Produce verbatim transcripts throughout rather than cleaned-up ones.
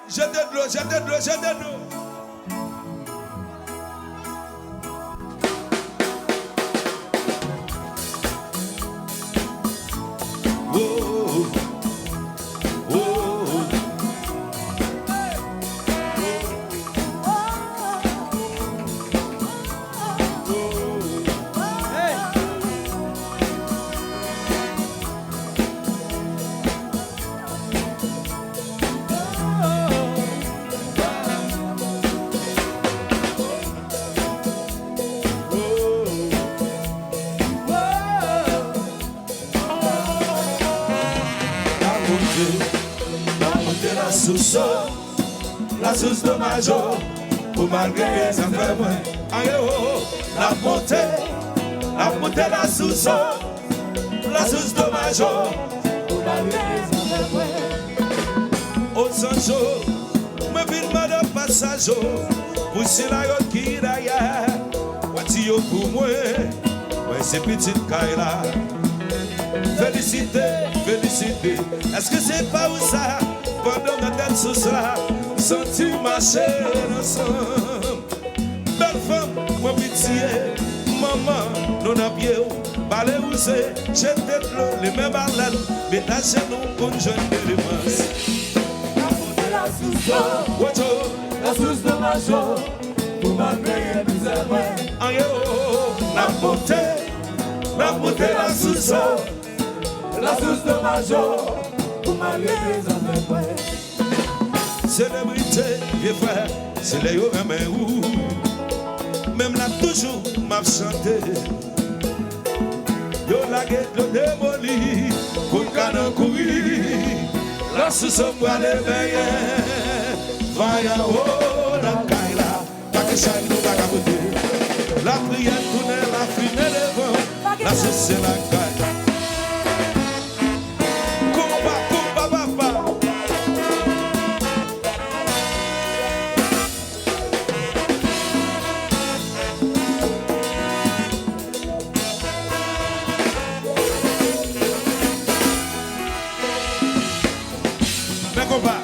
Jete dlo, jete dlo, jete dlo. Oh, oh, oh. N ap monte, n ap monte lasous, lasous do majo, pou malgre zafè mwen. Aye o, n ap monte, n ap monte lasous, lasous do majo, pou malgre zafè mwen. O Sancho, mwen vin mande pasaj yo, pou sila yo ki dèyè, pati yo pou mwen, mwen se pitit kay la. Felisite, felisite. Èske se pa ou sa? Pandan nan tèt sous la, santi mache ansanm. Bèl fanm, pran pitye, manman, nou nan pye w, pale wouze, jete dlo, li menm alèl, met ajenou pou n jwenn delivans. N ap monte lasous yo, wojo, lasous do majo, pou malgre mizè mwen. Aye o, n ap monte, n ap monte lasous yo, lasous do majo, pou malgre zafè mwen. Selebrite, vye frè, se lè yo renmen ou. Men m la toujou, m ap chante. Yo lage dlo demoli, kounye a n kouri. Lasous m prale benyen, vaya o nan kay la. Pa gen chay nou pa ka pote. Lapriyè tounen lafimen devan. Lasous se lakay. Konpa, konpa, papa. Men konpa.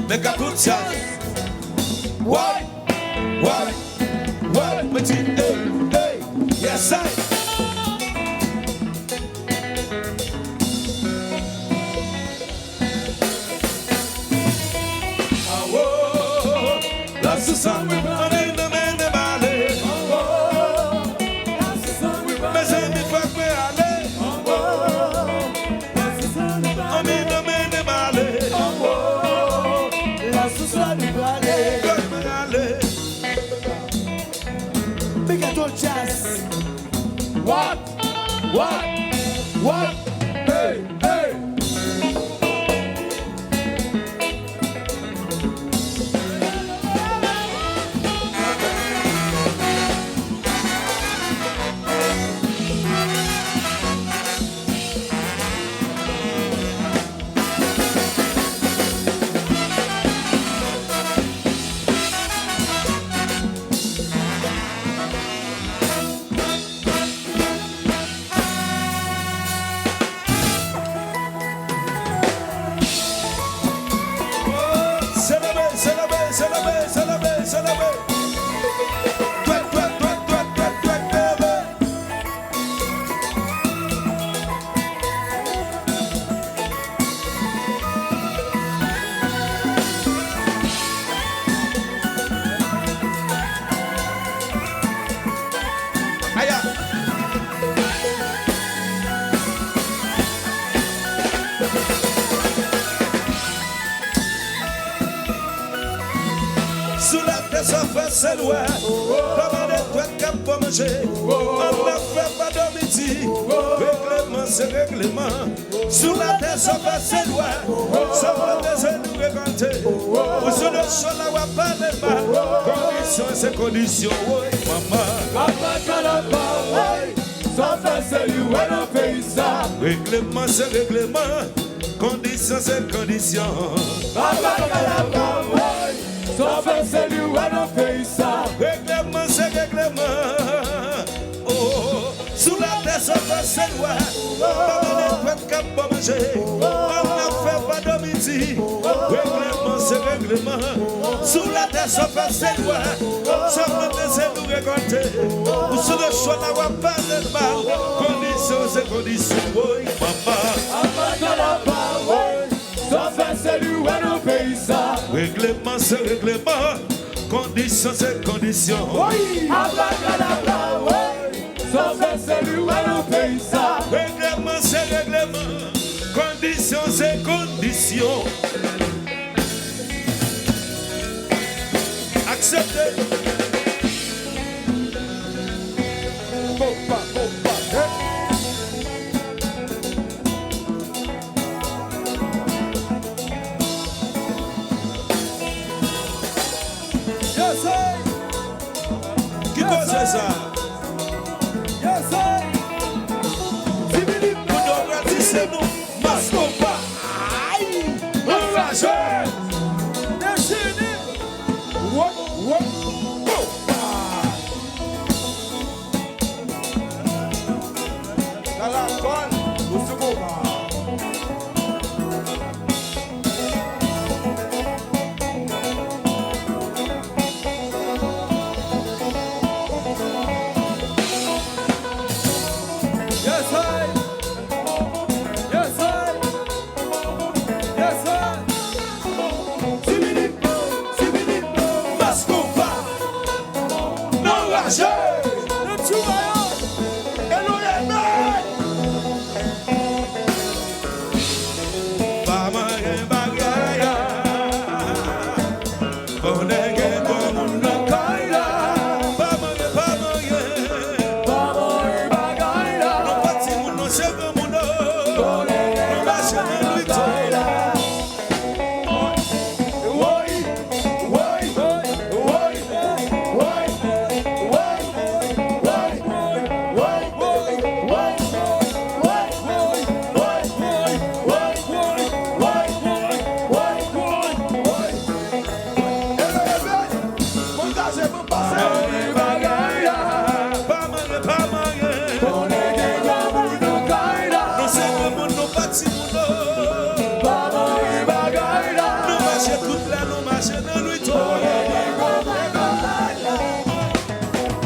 Men ka tout sa. Woy, woy, woy, mwen di, ey, ey, yes I. Awo, lasous an mwen pran, anni nan men debale. Awo, lasous an mwen pran, mezanmi fòk mwen ale. Awo, lasous an mwen pran, anni nan men debale. Awo, lasous an mwen pran, ale. Fòk mwen ale. Megaton Jazz. What? What? What? Hey, hey. Selebre, selebre, selebre, selebre, selebre. Twèk, twèk, twèk, twèk, twèk, twèk, leve. Aya. Sou latè sa fè se lwè. Pa mande twèt k ap fè manje. Ann ap fè pa dòmi di. Regleman se regleman. Sou latè sa fè se lwè. Sa plante se nou rekòlte. Ou sou do cho la w ap pale mal. Kondisyon se kondisyon, woy manman. Papa Kalaba, woy. Sa fè se li wè nan peyi sa. Regleman se regleman. Kondisyon se kondisyon. Papa Kalaba, woy. Sa fè se li wè nan peyi sa. Regleman se regleman. Oh, sou latè sa fè se lwa. Pa mande twèt k ap ban manje. Ann ap fè pa dòmi di. Regleman Se regleman. Sou latè, sa w fè se lwa. Sa w plante, se nou rekòlte. Ou sou le chwa la, w ap pale l mal. Kondisyon se kondisyon, woy, manman. Apa gad apa, woy. Sa w fè se li wè nan peyi sa. Regleman se regleman. Kondisyon se kondisyon. Woy. Apa gad apa, woy. Sa w fè se li wè nan peyi sa. Regleman se regleman. Kondisyon se kondisyon. Aksepte. Konpa, konpa, hey. Yes, hey. Ki koze sa? Yes, hey. Moun yo pral di se nou. Mas konpa. Ay! Anraje! Dechini! Wop, wop, wop! Karakòl, ou sou konpa. Yes, I. Yes, I. Yes, I. Sibidi, sibidi, mas konpa. Nan raje. Nan tchoubayo. E nou renmen. Pa manyen bagay la. Konnen gen twòp moun nan kay la. Pa manyen, pa manyen. Pa manyen bagay la. Nou pa timoun, nou se granmoun, oh. Konnen gen twòp moun nan kay la. Pa manyen, pa manyen. Konnen gen granmoun nan kay la. Nou se granmoun, nou pa timoun, non. Pa manyen bagay la. Nou mache tout la, nou mache nan nwit, oh. Konnen gen granmoun nan kay la.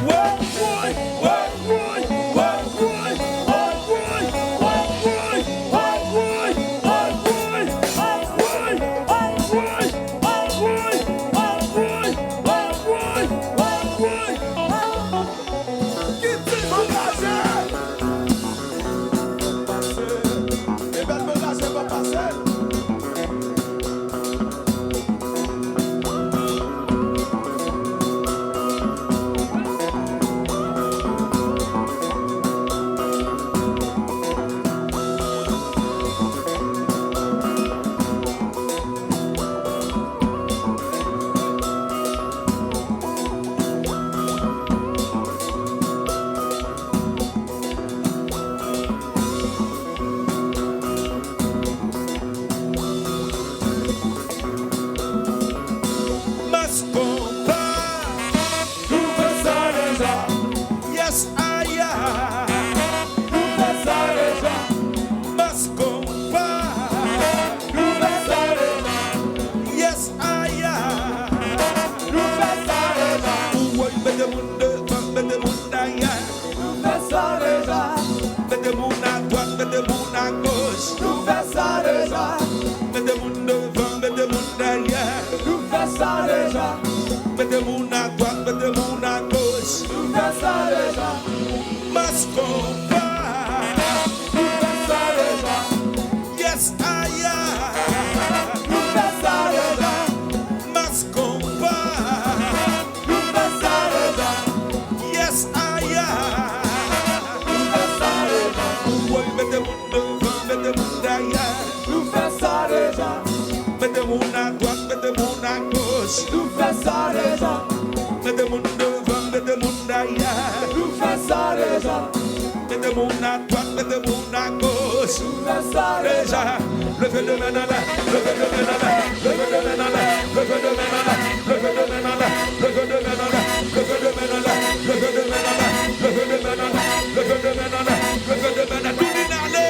Woy, woy, woy, woy, woy, woy. Mas konpa. Nou fè sa deja. Yes, aya. Nou fè sa deja. Mas konpa. Nou fè sa deja. Yes, aya. Nou fè sa deja. Ou woy, mete moun devan, mete moun dèyè. Nou fè sa deja. Mete moun adwat, mete moun agoch. Nou fè sa deja. Mete moun devan, mete moun dèyè. Nou fè sa deja. Mete moun adwat, mete moun agoch. Nou fè sa deja. Mas konpa. Nou fè sa deja. Yes, aya. Nou fè sa deja. Mas konpa. Nou fè sa deja. Yes, aya. Nou fè sa deja. Ou woy, mete moun devan, mete moun dèyè. Nou fè sa deja. Mete moun adwat, mete moun agoch. Nou fè sa deja. Mete moun devan, mete moun dèyè. Nou fè sa deja. Mete moun adwat, mete moun agoch. Nou fè sa deja. Leve de men anlè, leve de men anlè, leve de men anlè, leve de men anlè, leve de men anlè, leve de men anlè, leve de men anlè, leve de men anlè, leve de men anlè, leve de men anlè, leve de men anlè, tou vin ale.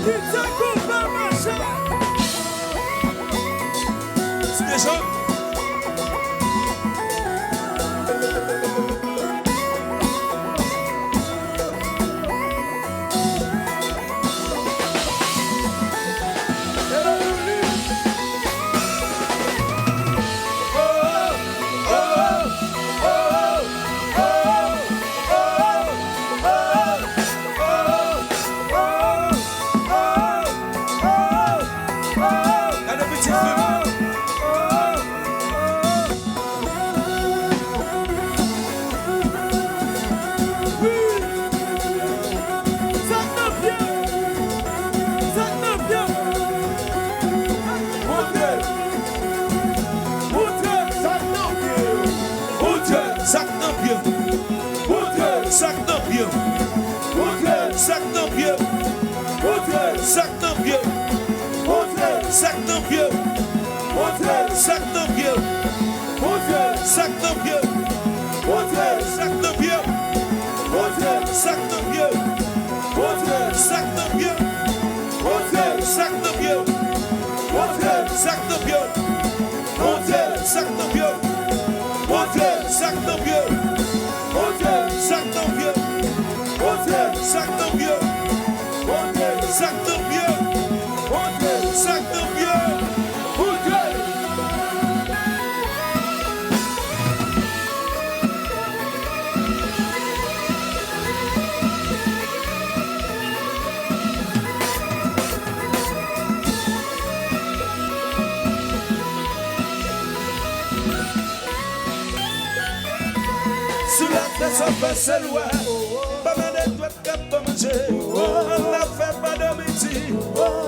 Ti konpa mache. Ti dejan. Gade pitit fi m. Wi. Sa k nan pye? Sa k nan pye? Montre. Montre. Sa k nan pye? Montre. Sa k nan pye? Montre. Sa k nan pye? Montre. Sa k nan pye? Montre. Sa k nan pye? Montre. Sa k nan pye? Montre. Sa k nan pye? Montre. Sa k nan pye? Montre. Sa k nan pye? Montre. Sa k nan pye? Montre. Sa k nan pye? Montre. Sa k nan pye? Montre. Sa k nan pye? Montre. Sa k nan pye? Montre. Sa k nan pye? Montre. Sa k nan pye? Montre. Sa k nan pye? Montre. Sa k nan pye? Montre. Sa k nan pye? Montre. Sou latè sa fè sèl ou a. Pa mande dwèt k ap ban manje. Annafè pa dòmi di.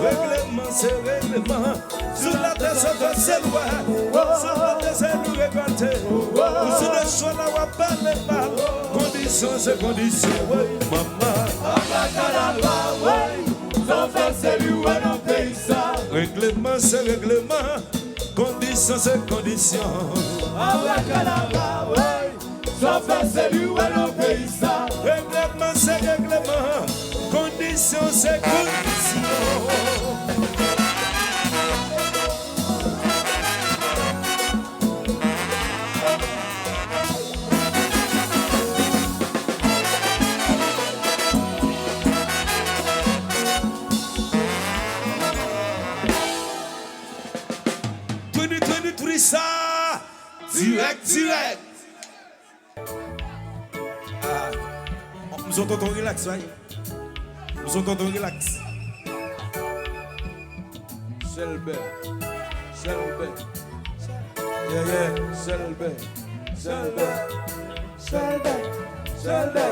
Regleman se regleman. Sou latè sa fè sèl ou a. Sa fè sèl ou rekòlte. Ou sou de chwa la w ap pale mal. Kondisyon se kondisyon, wi, manman. Abrakadabra, wi. Sa fè sèl ou a nan peyi sa. Regleman se regleman. Kondisyon se kondisyon. Abrakadabra, wi. Sa fè sèl ou a nan peyi sa. Regleman se regleman. Kondisyon se kondisyon. Twenty twenty-three sa, dirèk, dirèk. Ah, m son tonton relax, wi. M son tonton relax. Sèlbè. Sèlbè. Yeah, yeah. Sèlbè. Sèlbè. Sèlbè. Sèlbè.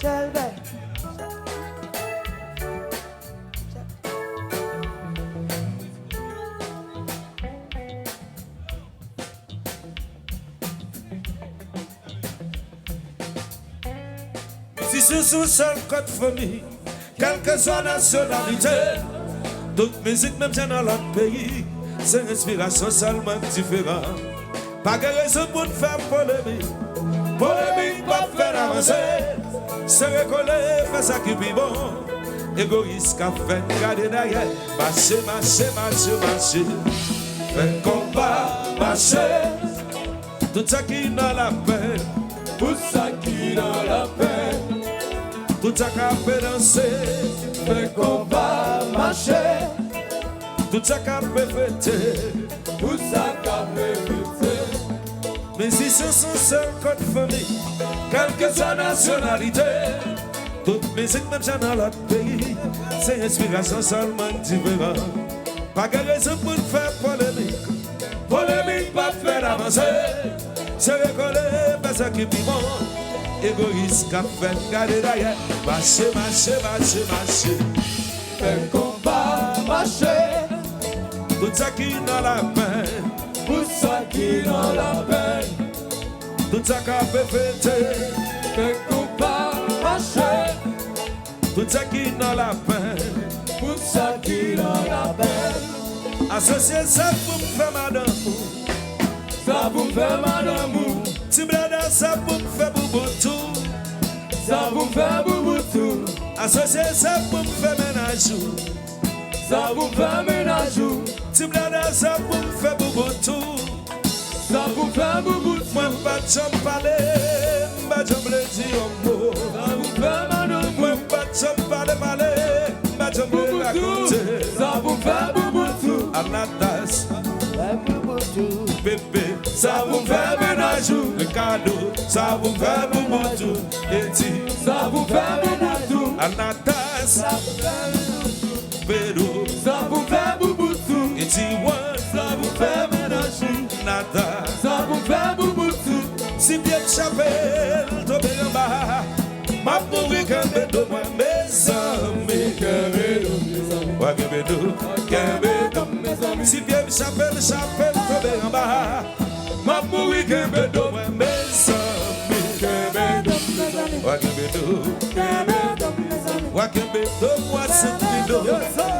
Sèlbè. Mizisyen se yon sèl kòd fanmi, kèlkeswa nasyonalite. Tout mizik menm jan nan lòt peyi, se enspirasyon sèlman k diferan. Pa gen rezon pou n fè polemik, polemik p ap fè n avanse. Sere kole, fè sa ki pi bon. Egoyis k ap fè n gade dèyè. Mache, mache, mache, mache. Fè konpa, mache. Tout sa ki nan lapenn. Tout sa ki nan lapenn. Tout sa k ap danse. Fè konpa mache. Tout sa k ap fete. Tout sa k ap fete. Mizisyen se yon sèl kòd fanmi. Kèlkeswa nasyonalite. Tout mizik menm jan nan lòt peyi. Se enspirasyon sèlman k diferan. Pa gen rezon pou n fè polemik. Polemik p ap fè n avanse. Sere kole, fè sa ki pi bon. Egoyis k ap fè n gade dèyè. Mache, mache, mache, mache. Fè konpa mache. Tout sa ki nan lapenn. Tout sa ki nan lapenn. Tout sa k ap fete. Fè konpa mache. Tout sa ki nan lapenn. Tout sa ki nan lapenn. Asosye sa pou m fè madanm ou. Sa pou m fè madanm ou. Ti blada sa pou m fè boubou tou. Sa pou m fè pou bout ou. Asosye, sa pou m fè mennaj ou. Sa pou m fè mennaj ou. Ti blada, sa pou m fè pou bout ou. Sa pou m fè pou bout ou. Mwen pa t janm pale, m pa t janm vle di yon mo. Sa pou m fè madanm ou. Mwen pa t janm pale, pale, m pa t janm vle rakonte. Sa pou m fè pou bout ou. Anatas. Fè pou bout ou. Bebe. Sa pou m fè mennaj ou. Ricardo. Sa pou m fè pou bout ou. Eti. Sa pou m fè pou bout ou. Anatas. Sa pou m fè pou bout ou. Pedro. Sa pou m fè pou bout ou. Eti Wan. Sa pou m fè mennaj ou. Nata. Sa pou m fè pou bout ou. Si pye m chape, l tonbe anba. M ap mouri kenbe do mwen, mezanmi. Kenbe do m, mezanmi. Wa kenbe do. Kenbe do m, mezanmi. Si pye m chape l, chape l tonbe anba. M ap mouri kenbe do mwen, mezanmi. Kenbe do m, mezanmi. Wa kenbe do. Kenbe do m, mezanmi. Wa kenbe do m, wa soutni do m.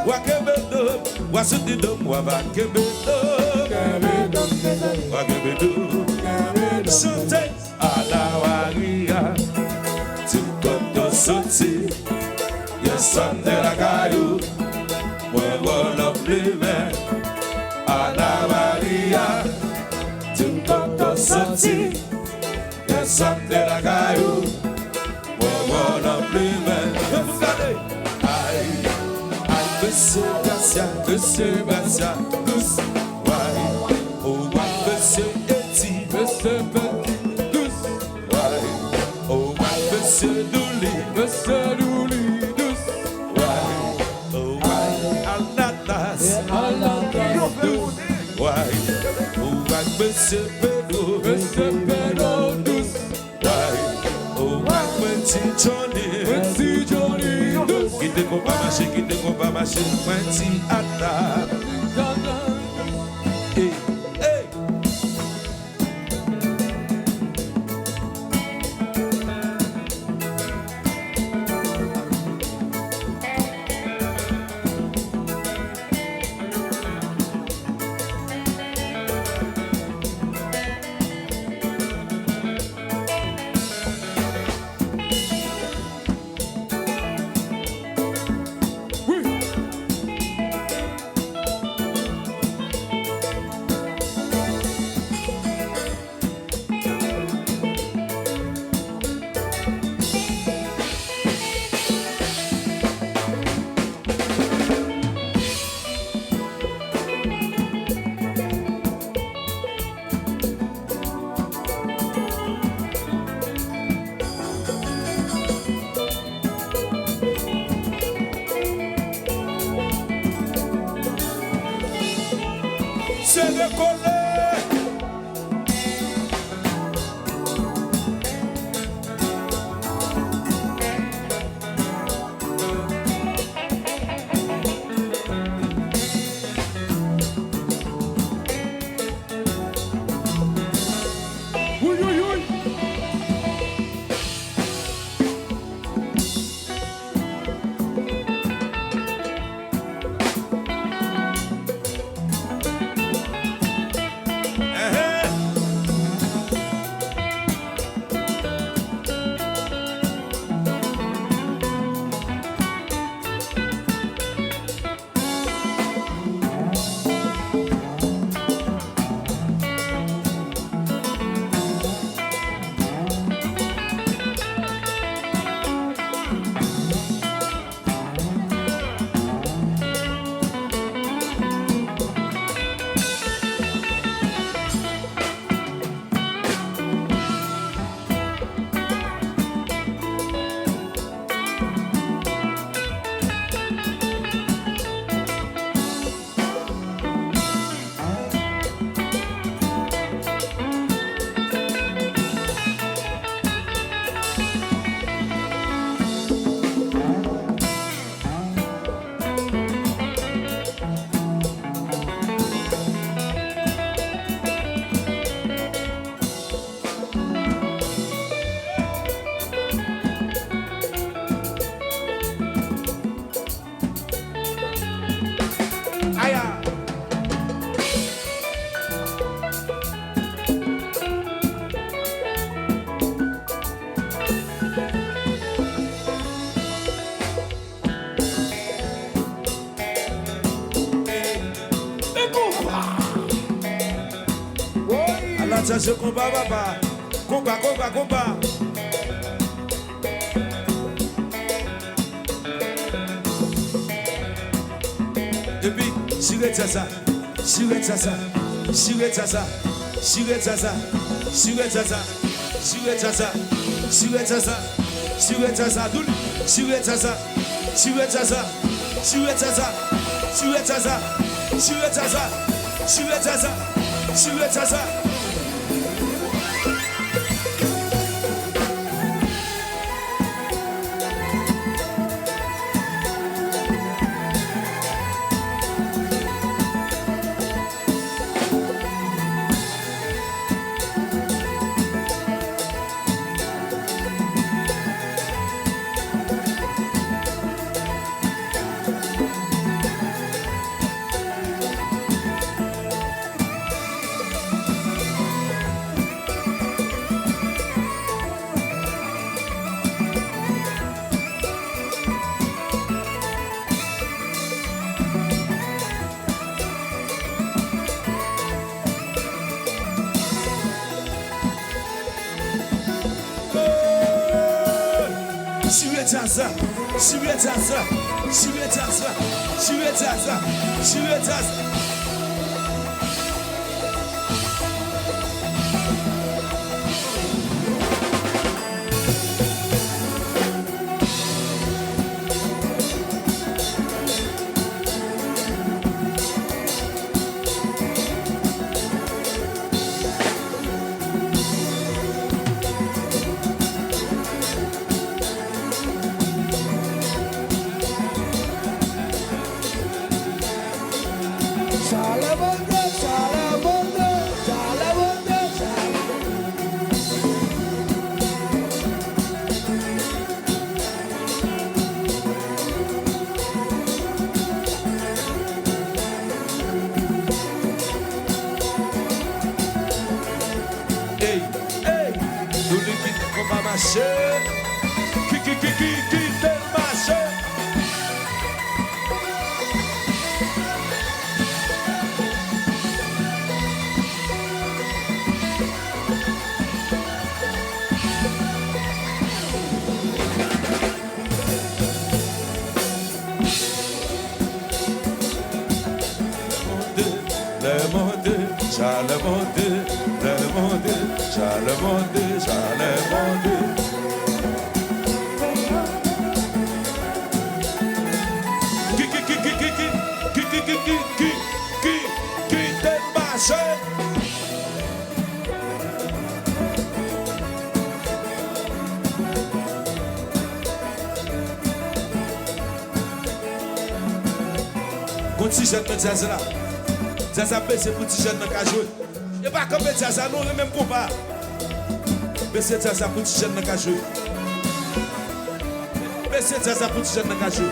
Wa kenbe do m, wa soutni do m, wa va kenbe do m. Kenbe do m, mezanmi. Wa kenbe do. Kenbe do m. Chante. Ave Maria, di m kote w soti. Yè swa m te lakay ou, mwen wè w nan plimen. Ave Maria, di m kote w soti. Yè swa m te lakay ou, mwen wè w nan plimen. Yo pou gade. Ay, ay, mesye Gracia, mesye Gracia, dous. Way, o way, mesye Eti, mesye Pèki, dous. Way, o way, mesye Douli, mesye Douli, dous. Way, o way, Alnatas, Alnatas, dous. Way, o way, mesye Pedro, mesye Pedro, dous. Way, o way, Pwenti Johnny, Pwenti Johnny, dous. Kite konpa mache, kite konpa mache, Pwenti ata. Ey, ey. Se dekole! Sa se konba papa. Konba, konba, konba. Epi, chire djaz la. Chire djaz la. Chire djaz la. Chire djaz la. Chire djaz la. Chire djaz la. Chire djaz la. Chire djaz la. Douli. Chire djaz la. Chire djaz la. Chire djaz la. Chire djaz la. Chire djaz la. Chire djaz la. Chire djaz la. Chire djaz la, chire djaz la, chire djaz la, chire djaz la, chire djaz la. Ey, ey, nou li kite konba mache. Ki, ki, ki, ki, kite l mache. Le monde, ja le monde, le monde, ja le monde, ja le monde. Ki, ki, ki, ki, ki, ki, ki, ki, ki, ki, ki, ki te mache. Gon ti jèn nan djaz la. Djaz ap bese pou ti jèn nan ka jwe. E pa kanpe djaz la non, renmen m konpa. Bese djaz la pou ti jèn nan ka jwe. Bese djaz la pou ti jèn nan ka jwe.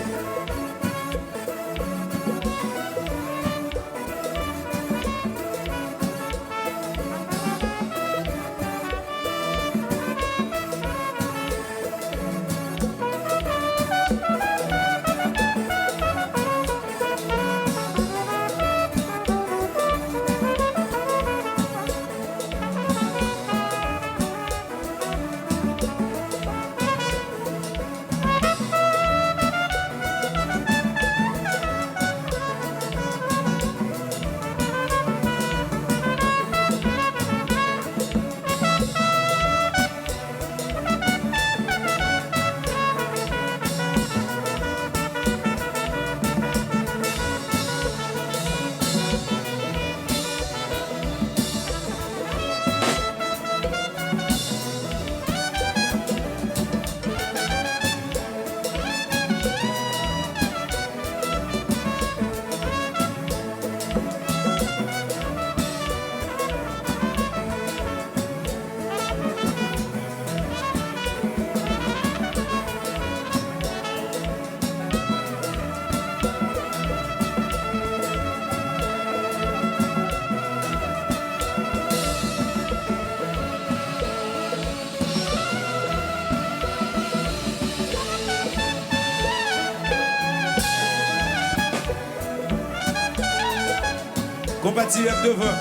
Konpa dirèk devan.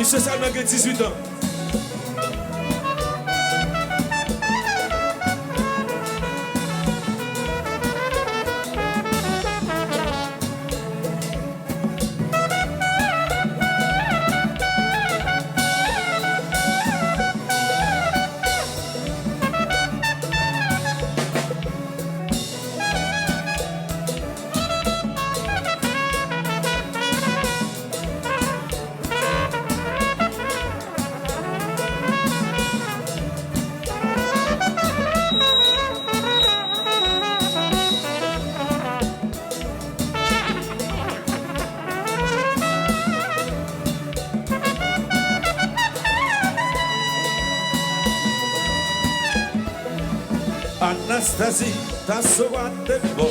Misye sèlman gen dizuit an. Anastazi, taso a te bon.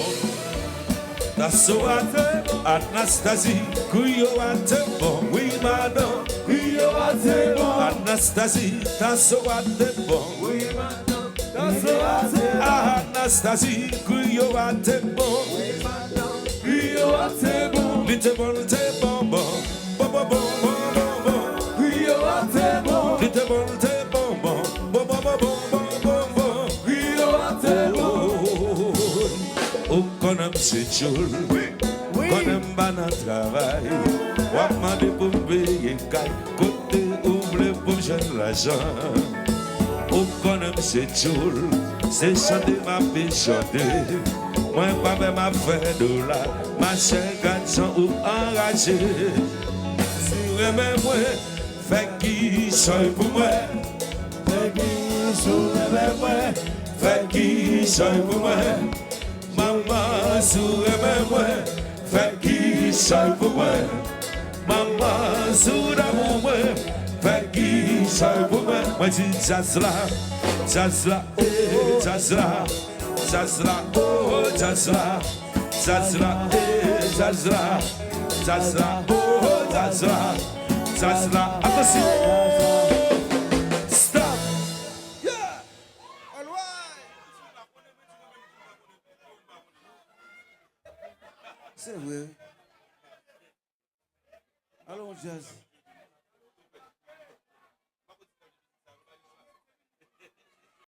Taso a te bon. Anastazi, griyo a te bon. Wi, madanm. Griyo a te bon. Anastazi, taso a te bon. Wi, madanm. Taso a te bon. Anastazi, griyo a te bon. Wi, madanm. Griyo a te bon. Li te bon, li te bon, bon. Bon, bon, bon, bon, bon, bon. Griyo a te bon. Li te bon, li te bon, bon. Bon, bon, bon, bon, bon, bon, bon. Griyo a te bon. Ou konnen m se tchoul. Wi. Konnen m pa nan travay. W ap mande pou m peye kay. Kote ou vle pou m jwenn lajan? Ou konnen m se tchoul. Se chante m ap chante. Mwen pa fè m ap fè dola. Machè, gad jan ou anraje. Si w renmen mwen, fè kichòy pou mwen. Fè kichòy, si w renmen mwen, fè kichòy pou mwen. Manman, si w renmen mwen, fè kichòy pou mwen. Manman, si w damou mwen, fè kichòy pou mwen. Mwen di djaz la, djaz la, eh, djaz la, djaz la, oh, djaz la, djaz la, eh, djaz la, djaz la, oh, djaz la, djaz la. Atansyon! Stop! Yeah! Alright! Se vre. Alon djaz.